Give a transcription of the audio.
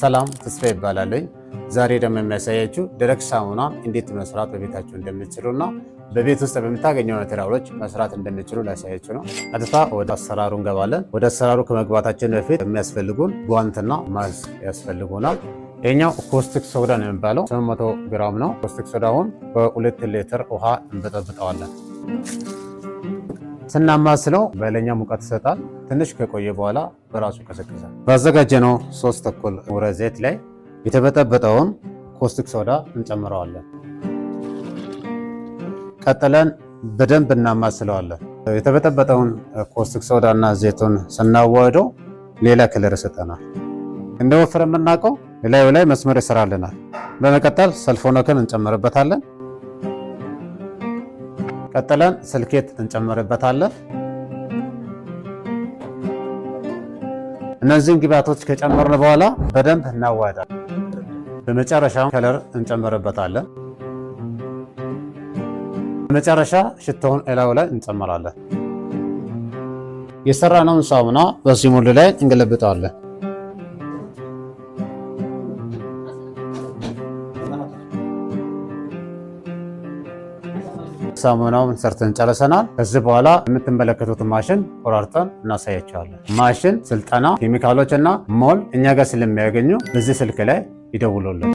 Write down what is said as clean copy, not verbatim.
ሰላም፣ ተስፋ ይባላለኝ። ዛሬ ደግሞ የሚያሳያችሁ ደረቅ ሳሙና እንዴት መስራት በቤታችሁ እንደምትችሉና በቤት ውስጥ በምታገኘው material ኦች መስራት እንደምትችሉ ላሳያችሁ ነው። ቀጥታ ወደ አሰራሩ እንገባለን። ወደ አሰራሩ ከመግባታችን በፊት የሚያስፈልጉን ጓንትና ማስክ ያስፈልጉናል። ይሄኛው caustic soda ነው የሚባለው፣ 800 ግራም ነው። Caustic soda ውን በ2 ሊትር ውሃ እንበጠብጠዋለን። ስናማስለው በኃይለኛ ሙቀት ይሰጣል። ትንሽ ከቆየ በኋላ በራሱ ይቀዘቅዛል። ባዘጋጀነው 3.5 ሙረ ዘይት ላይ የተበጠበጠውን caustic soda እንጨምረዋለን። ቀጥለን በደንብ እናማስለዋለን። የተበጠበጠውን caustic soda እና ዘይቱን ስናዋህደው ሌላ color ይሰጠናል። እንደወፈረ የምናውቀው ላዩ ላይ መስመር ይሰራልናል። በመቀጠል ሰልፎኖክን እንጨምርበታለን። ቀጥለን ስልኬት እንጨምርበታለን። እነዚህን ግብአቶች ከጨመርን በኋላ በደንብ እናዋህዳለን። በመጨረሻ color እንጨምርበታለን። በመጨረሻ ሽቶውን እላዩ ላይ እንጨምራለን። የሰራነውን ሳሙና በዚህ mold ላይ እንገለብጠዋለን። ሳሙናውን ሰርተን ጨርሰናል። ከዚህ በኋላ የምትመለከቱት ማሽን ቆራርጠን እናሳያቸዋለን። ማሽን፣ ስልጠና፣ ኬሚካሎች እና mold እኛ ጋር ስለሚያገኙ በዚህ ስልክ ላይ ይደውሉልን።